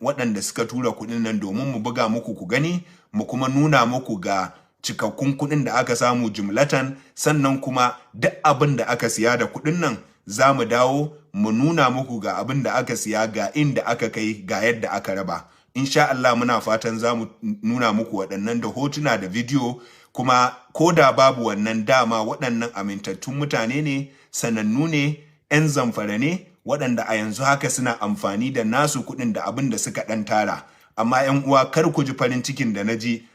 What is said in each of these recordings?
Waɗanda suka tura kuɗin nan domin mu buga muku ku gani, mu kuma nuna muku ga cikakkun kuɗin da aka samu jumlatan. Sannan kuma duk abin da aka siya da kuɗin nan za mu dawo mu nuna muku, ga abin da aka siya, ga inda aka kai, ga yadda aka raba. Insha Allah muna fatan za mu nuna muku waɗannan da hotuna da bidiyo. Kuma ko da babu wannan, dama waɗannan amintattun mutane ne, sanannu ne, 'yan Zamfara ne, waɗanda a yanzu haka suna amfani da nasu kuɗin da abin da suka ɗan tara. Amma 'yan uwa, kar ku ji farin cikin da na ji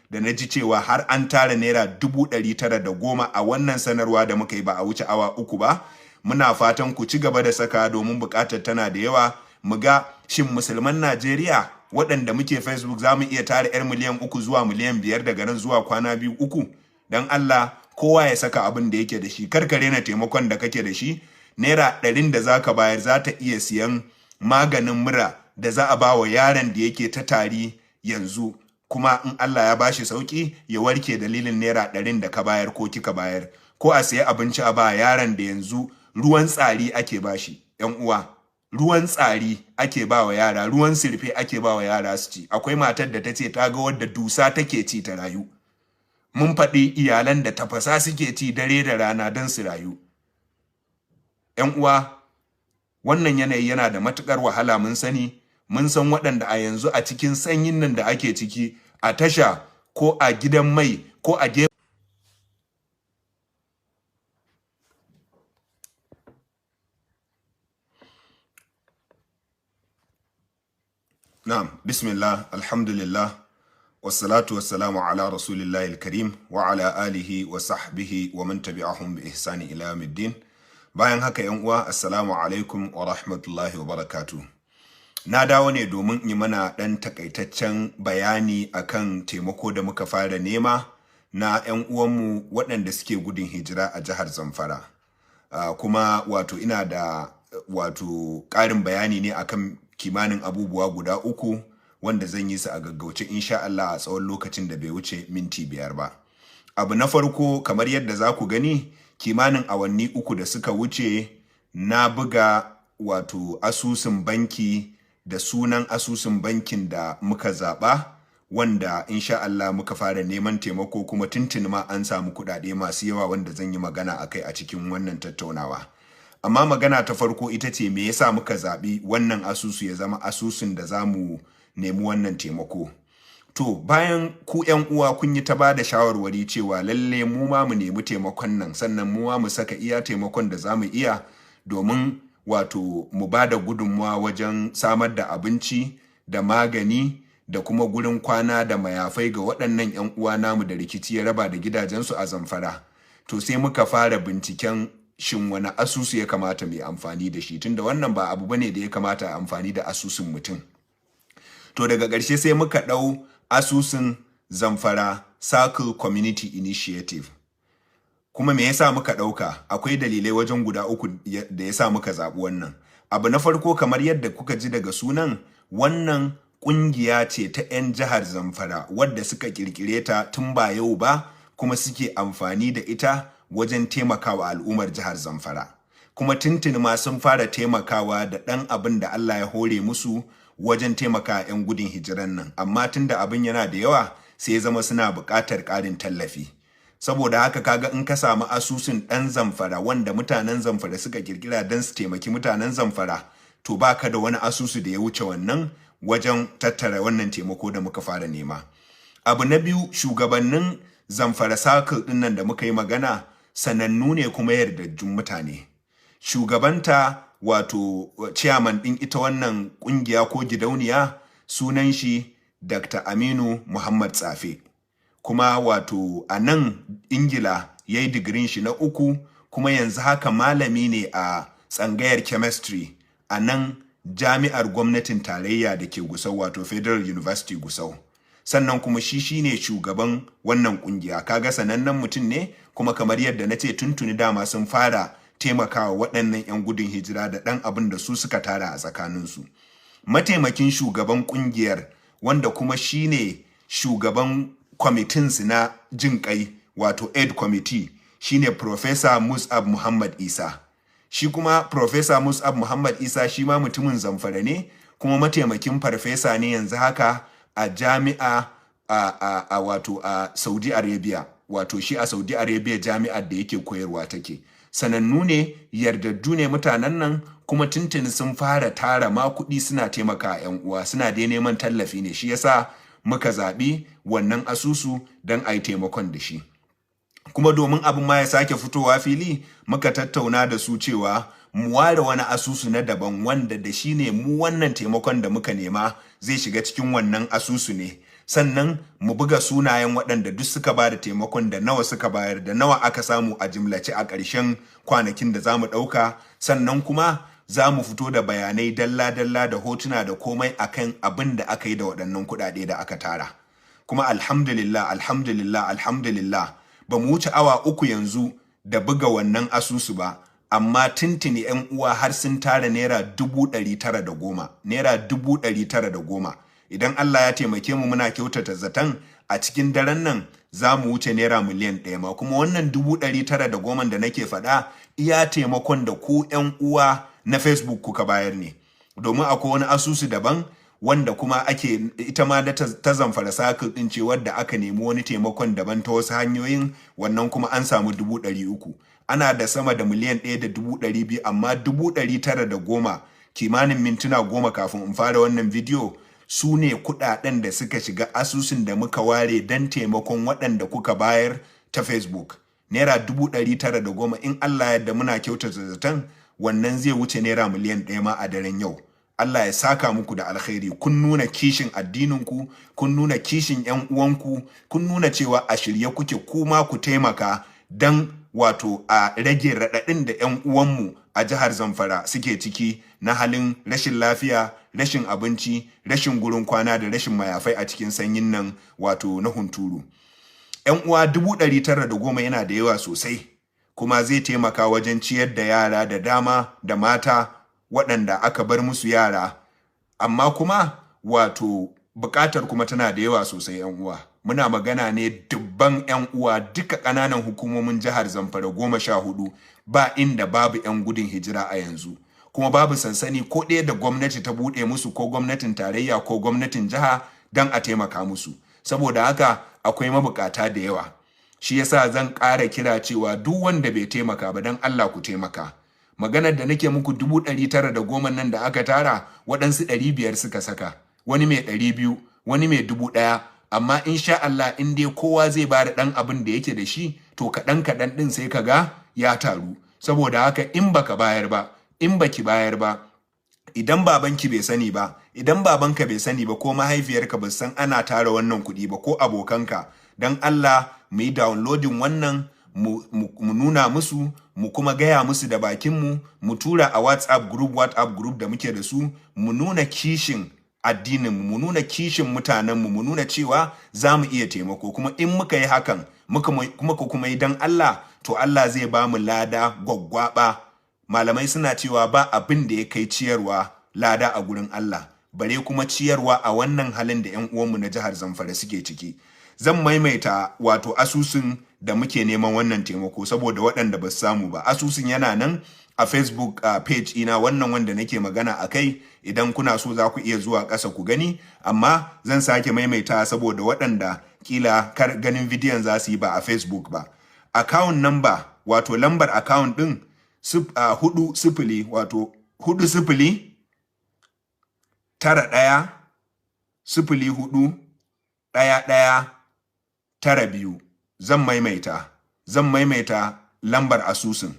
cewa har an tara naira 910,000 a wannan sanarwa da muka yi ba a wuce awa 3 ba. Muna fatan ku ci gaba da saka domin buƙatar tana da yawa. Mu ga shin musulman Najeriya waɗanda muke Facebook za mu iya tara 'yar miliyan 3 zuwa miliyan 5 daga nan zuwa kwana 2, 3. Don Allah kowa ya saka abin da yake da shi. Kar ka rena taimakon da kake da shi. Naira 100n da za ka bayar za ta iya siyan maganin mura da za a ba wa yaron da yake ta tari yanzu, kuma in Allah ya bashi sauki ya warke dalilin naira 100n da ka bayar ko kika bayar, ko a sayi abinci a ba yaron da yanzu ruwan tsari ake bashi. Yan uwa, ruwan tsari ake ba wa yara, ruwan sirfe ake ba wa yara su ci. Akwai matar da ta ce ta ga wadda dusa take ci ta rayu. Mun faɗi iyalan da tafasa suke ci dare da rana don su rayu. Yan uwa, wannan yanayi yana da matukar wahala, mun sani. Mun san waɗanda a yanzu a cikin sanyin nan da ake ciki, a tasha ko a gidan mai ko a gefe. Na'am, bismillah, alhamdulillah, wassalatu wassalamu ala rasulillahi alkarim wa ala alihi wa sahbihi wa man tabi'ahum bi ihsani ila yawmiddin. Bayan haka, yan uwa, assalamu alaikum wa rahmatullahi wa barakatuh. Na dawo ne domin yi mana ɗan takaitaccen bayani akan taimako da muka fara nema na 'yan uwanmu waɗanda suke gudun hijira a jihar Zamfara. Kuma wato ina da wato ƙarin bayani ne akan kimanin abubuwa guda uku wanda zan yi su a gaggauce insha Allah a tsawon lokacin da bai wuce minti 5 ba. Abu na farko, kamar yadda za ku gani, kimanin awanni 3 da suka wuce na buga wato asusun banki da sunan asusun bankin da muka zaɓa, wanda insha Allah muka fara neman taimako, kuma tuntuni ma an samu kuɗaɗe masu yawa wanda zan yi magana a kai a cikin wannan tattaunawa. Amma magana ta farko ita ce, me yasa muka zaɓi wannan asusu ya zama asusun da za mu nemi wannan taimako? To, bayan ku 'yan uwa kun yi ta ba da shawarwari cewa lalle mu ma mu nemi taimakon nan, sannan mu ma mu saka iya taimakon da za mu iya domin wato mu ba da gudunmuwa wajen samar da abinci da magani da kuma gurin kwana da mayafai ga waɗannan 'yan uwa namu da rikici ya raba da gidajensu a Zamfara. To, sai muka fara binciken shin wani asusu ya kamata mu yi amfani da shi, tunda wannan ba abu bane da ya kamata a amfani da asusun mutum. To, daga ƙarshe sai muka ɗau asusun Zamfara Circle Community Initiative. Kuma me yasa muka ɗauka? Akwai dalilai wajen guda uku da yasa muka zaɓi wannan. Abu na farko, kamar yadda kuka ji daga sunan, wannan ƙungiya ce ta 'yan jihar Zamfara wadda suka ƙirƙire ta tun ba yau ba, kuma suke amfani da ita wajen taimakawa al'ummar jihar Zamfara. Kuma tuntuni ma sun fara taimakawa da ɗan abin da Allah ya hore musu wajen taimaka 'yan gudun hijiran nan, amma tunda abin yana da yawa sai ya zama suna buƙatar ƙarin tallafi. Saboda haka kaga in ka samu asusun ɗan Zamfara wanda mutanen Zamfara suka kirkira don su taimaki mutanen Zamfara, to baka da wani asusu da ya wuce wannan wajen tattara wannan taimako da muka fara nema. Abu na biyu, shugabannin Zamfara Circle ɗin nan da muka yi magana sanannu ne kuma yardajjun mutane. Shugabanta, wato chairman ɗin ita wannan ƙungiya ko gidauniya, sunan shi Dr. Aminu Muhammad Tsafe. Kuma wato a nan Ingila ya yi digirin shi na uku, kuma yanzu haka malami ne a tsangayar chemistry a nan jami'ar gwamnatin tarayya da ke Gusau, wato Federal University Gusau. Sannan kuma shi shine shugaban wannan kungiya. Kaga sanannen mutum ne, kuma kamar yadda na ce, tuntuni dama sun fara taimakawa waɗannan 'yan gudun hijira da ɗan abin da su suka tara a tsakaninsu. Mataimakin shugaban kungiyar, wanda kuma shine shugaban kwamitinsu na jin kai, wato aid committee, shine Professor Mus'ab Muhammad Isa. Shi kuma Professor Mus'ab Muhammad Isa shi ma mutumin Zamfara ne. Kuma mataimakin farfesa ne yanzu haka a jami'a a wato a Saudi Arabia. Wato shi a Saudi Arabia jami'ar da yake koyarwa take. Sanannu ne, yardaddu ne mutanen nan, kuma tuntuni sun fara tara ma kuɗi suna taimaka 'yan uwa. Suna dai neman tallafi ne, shi yasa muka zaɓi wannan asusu don a yi taimakon da shi. Kuma domin abin ma ya sake fitowa fili, muka tattauna da su cewa mu ware wani asusu na daban wanda da shi ne mu wannan taimakon da muka nema zai shiga cikin wannan asusu ne. Sannan mu buga sunayen waɗanda duk suka ba da taimakon, da nawa suka bayar, da nawa aka samu a jimlace a ƙarshen kwanakin da za mu ɗauka. Sannan kuma za mu fito da bayanai dalla-dalla da hotuna da komai akan abin da aka yi da waɗannan kuɗaɗe da aka tara. Kuma alhamdulillah, alhamdulillah, alhamdulillah, ba mu wuce awa 3 yanzu da buga wannan asusu ba, amma tuntuni 'yan uwa har sun tara ₦910,000, ₦910,000. Idan Allah ya taimake mu, muna kyautata zaton a cikin daren nan za mu wuce ₦1,000,000 ma. Kuma wannan 910,000 da nake faɗa, iya taimakon da ku 'yan uwa na Facebook kuka bayar ne, domin akwai wani asusu daban wanda kuma ake ita ma da ta Zamfara Circle din ce, wadda aka nemi wani taimakon daban ta wasu hanyoyin. Wannan kuma an samu 300,000. Ana da sama da 1,200,000, amma 910,000 kimanin mintuna 10 kafin in fara wannan bidiyo su ne kudaden da suka shiga asusun da muka ware don taimakon waɗanda kuka bayar ta Facebook, ₦910,000. In Allah yadda, muna kyautata zaton wannan zai wuce ₦1,000,000 ma a daren yau. Allah ya saka muku da alkhairi. Kun nuna kishin addininku, kun nuna kishin 'yan uwanku, kun nuna cewa a shirye kuke kuma ku taimaka don wato a rage raɗaɗin da 'yan uwanmu a jihar Zamfara suke ciki na halin rashin lafiya, rashin abinci, rashin gurin kwana da rashin mayafai a cikin sanyin nan wato na hunturu. 'Yan uwa, 910,000 yana da yawa sosai, kuma zai taimaka wajen ciyar da yara da dama da mata waɗanda aka bar musu yara. Amma kuma wato buƙatar kuma tana da yawa sosai, 'yan uwa. Muna magana ne dubban 'yan uwa. Duka ƙananan hukumomin jihar Zamfara 14, ba inda babu 'yan gudun hijira a yanzu, kuma babu sansani ko ɗaya da gwamnati ta buɗe musu, ko gwamnatin tarayya ko gwamnatin jiha, don a taimaka musu. Saboda haka akwai mabukata da yawa. Shi yasa zan ƙara kira cewa duk wanda bai taimaka ba, don Allah ku taimaka. Maganar da nake muku, 910,000 nan da aka tara, waɗansu 500 suka saka, wani mai 200, wani mai 1000. Amma insha Allah, in dai kowa zai ba da ɗan abin da yake da shi, to kaɗan kaɗan ɗin sai ka ga ya taru. Saboda haka in baka bayar ba, in baki bayar ba, idan babanki bai sani ba, idan babanka bai sani ba, ko mahaifiyarka ba san ana tara wannan kuɗi ba, ko abokanka, don Allah mu yi downloading wannan, mu nuna musu, mu kuma gaya musu da bakinmu, mu tura a WhatsApp group, WhatsApp group da muke da su. Mu nuna kishin addininmu, mu nuna kishin mutanenmu, mu nuna cewa za mu iya taimako. Kuma in muka yi hakan, muka kuma kuma yi don Allah, to Allah zai ba mu lada gwaggwaba. Malamai suna cewa ba abin da ya kai ciyarwa lada a gurin Allah, bare kuma ciyarwa a wannan halin da 'yan uwanmu na jihar Zamfara suke ciki. Zan maimaita wato asusun da muke neman wannan taimako saboda waɗanda ba su samu ba. Asusun yana nan a Facebook page ina, wannan wanda nake magana a kai. Idan kuna so, za ku iya zuwa ƙasa ku gani, amma zan sake maimaita saboda waɗanda kila kar ganin bidiyon za su yi ba a Facebook ba. Account number, wato lambar account ɗin, 40, wato 40 91 04 11 92. Zan maimaita, zan maimaita lambar asusun: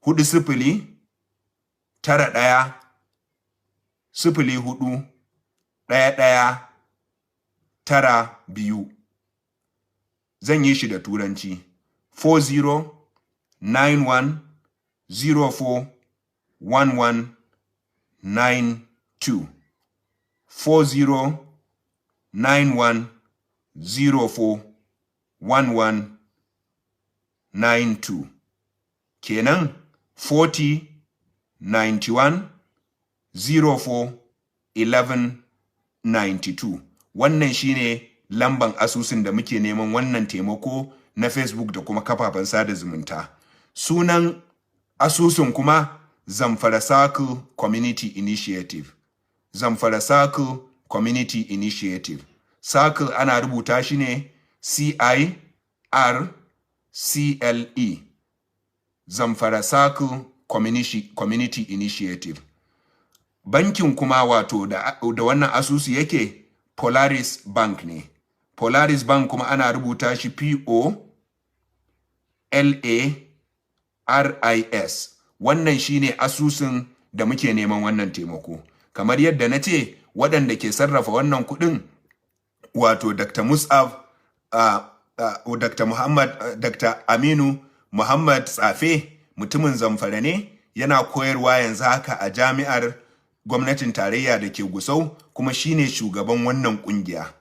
4091041192. Zan yi shi da Turanci: 4091 04 11 92, 4091 04 11 92. Kenan 40 91 04 11 92. Wannan shine lamban asusun da muke neman wannan taimako na Facebook da kuma kafafen sada zumunta. Sunan asusun kuma Zamfara Circle Community Initiative. Zamfara Circle Community Initiative. Circle ana rubuta shi ne CIRCLE, Zamfara Circle Community Initiative. Bankin kuma wato da wannan asusu yake, Polaris Bank ne. Polaris Bank kuma ana rubuta shi POLARIS. Wannan shine asusun da muke neman wannan taimako. Kamar yadda na ce, waɗanda ke sarrafa wannan kuɗin, wato Dr. Mus'ab, Dr. Muhammad, Dr. Aminu Muhammad Tsafe, mutumin Zamfara ne, yana koyarwa yanzu haka a jami'ar gwamnatin tarayya da ke Gusau, kuma shine shugaban wannan kungiya.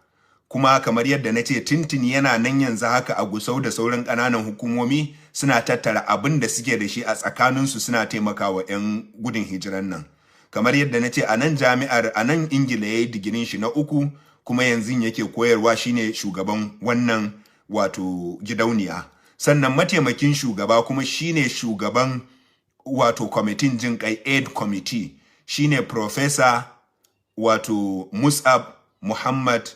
Kuma kamar yadda na ce, tuntuni yana nan yanzu haka a Gusau da sauran ƙananan hukumomi, suna tattara abin da suke da shi a tsakaninsu, suna taimakawa 'yan gudun hijiran nan. Kamar yadda na ce, a nan jami'ar a nan Ingila ya yi digirin shi na uku, kuma yanzu yake koyarwa, shine shugaban wannan wato gidauniya. Sannan mataimakin shugaba, kuma shine shugaban wato kwamitin jin kai, aid committee, shine Professor wato Mus'ab Muhammad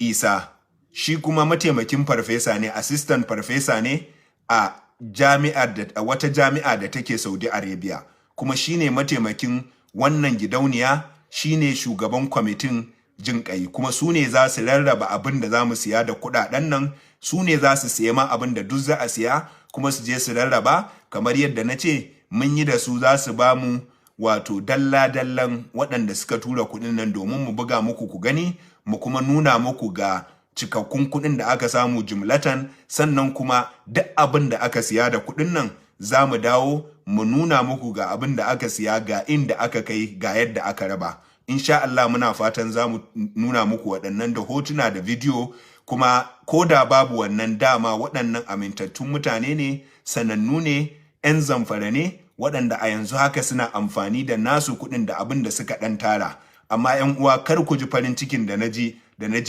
Isa. Shi kuma mataimakin farfesa ne, assistant farfesa ne a jami'ar da a wata jami'a da take Saudi Arabia, kuma shine mataimakin wannan gidauniya, shine shugaban kwamitin jin kai. Kuma su ne za su rarraba abin da za mu siya da kudaden nan, su ne za su siya ma abin da duk za a siya, kuma su je su rarraba. Kamar yadda na ce, mun yi da su, za su ba mu wato dalla-dallan waɗanda suka tura kuɗin nan domin mu buga muku ku gani, mu kuma nuna muku ga cikakkun kuɗin da aka samu jumlatan. Sannan kuma duk abin da aka siya da kuɗin nan, za mu dawo mu nuna muku ga abin da aka siya, ga inda aka kai, ga yadda aka raba. Insha Allah muna fatan za mu nuna muku waɗannan da hotuna da bidiyo. Kuma ko da babu wannan, dama waɗannan amintattun mutane ne, sanannu ne, 'yan Zamfara ne, waɗanda a yanzu haka suna amfani da nasu kuɗin da abin da suka ɗan tara. Amma 'yan uwa, kar ku ji farin cikin da na ji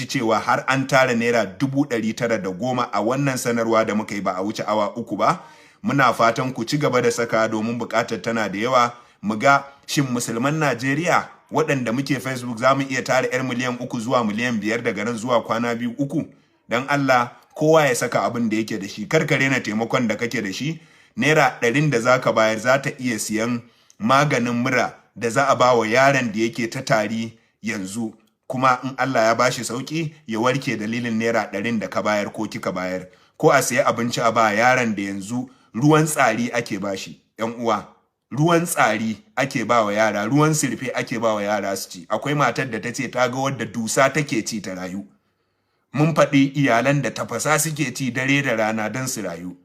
cewa har an tara naira 910,000 a wannan sanarwa da muka yi ba a wuce awa 3 ba. Muna fatan ku ci gaba da saka domin buƙatar tana da yawa. Mu ga shin musulman Najeriya waɗanda muke Facebook za mu iya tara 'yar miliyan 3 zuwa miliyan 5 daga nan zuwa kwana 2, 3. Don Allah kowa ya saka abin da yake da shi. Kar ka rena taimakon da kake da shi. Naira 100n da za ka bayar za ta iya siyan maganin mura da za a ba wa yaron da yake ta tari yanzu, kuma in Allah ya bashi sauki ya warke dalilin naira 100n da ka bayar ko kika bayar, ko a sayi abinci a ba yaron da yanzu ruwan tsari ake bashi. Yan uwa, ruwan tsari ake ba wa yara, ruwan sirfe ake ba wa yara su ci. Akwai matar da ta ce ta ga wadda dusa take ci ta rayu. Mun faɗi iyalan da tafasa suke ci dare da rana don su rayu.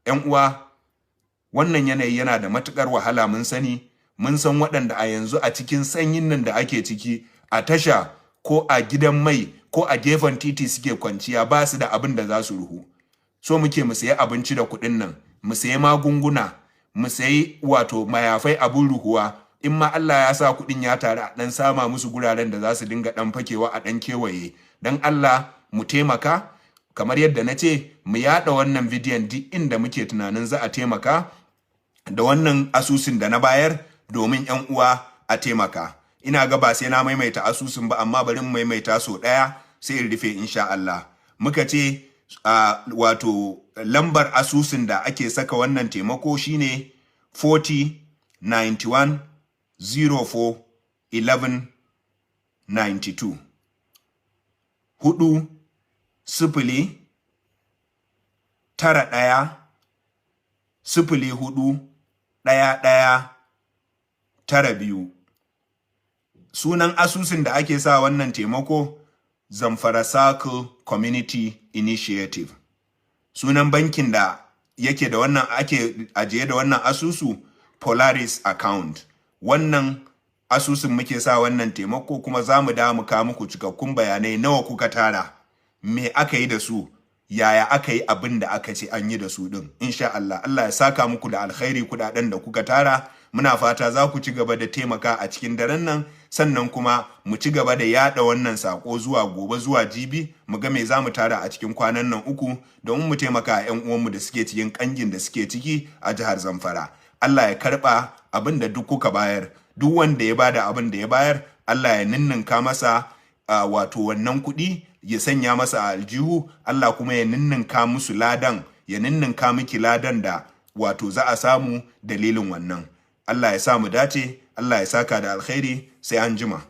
Yan uwa, wannan yanayi yana da matuƙar wahala, mun sani. Mun san waɗanda a yanzu a cikin sanyin nan da ake ciki, a tasha ko a gidan mai ko a gefen titi suke kwanciya, ba su da abin da za su ruhu. So muke mu sayi abinci da kuɗin nan, mu sayi magunguna, mu sayi wato mayafai, abin ruhuwa. In ma Allah ya sa kuɗin ya taru, a ɗan sama musu guraren da za su dinga ɗan fakewa, a ɗan kewaye. Don Allah mu taimaka. Kamar yadda na ce, mu yaɗa wannan bidiyon duk inda muke tunanin za a taimaka da wannan asusun da na bayar domin 'yan uwa a taimaka. Ina ga ba sai na maimaita asusun ba, amma bari mu maimaita so ɗaya sai in rufe, insha Allah. Muka ce wato lambar asusun da ake saka wannan taimako shine 40 91 04 11 92, 4091041192. Sunan asusun da ake sa wannan taimako, Zamfara Circle Community Initiative. Sunan bankin da yake da wannan ake ajiye da wannan asusu, Polaris account. Wannan asusun muke sa wannan taimako, kuma za mu da mu kawo muku cikakkun bayanai: nawa kuka tara, me aka yi da su, yaya aka yi abin da aka ce an yi da su din, insha Allah. Allah ya saka muku da alkhairi. Kudaden da kuka tara, muna fata za ku ci gaba da taimaka a cikin daren nan. Sannan kuma mu ci gaba da yada wannan sako zuwa gobe, zuwa jibi, mu ga me za mu tara a cikin kwanan nan 3 domin mu taimaka a 'yan uwanmu da suke cikin kangin da suke ciki a jihar Zamfara. Allah ya karba abin da duk kuka bayar. Duk wanda ya bada abin da ya bayar, Allah ya ninninka masa wato wannan kuɗi, ya sanya masa a aljihu. Allah kuma ya ninninka musu ladan, ya ninninka miki ladan da wato za a samu dalilin wannan. Allah ya sa mu dace, Allah ya saka da alkhairi, sai an jima.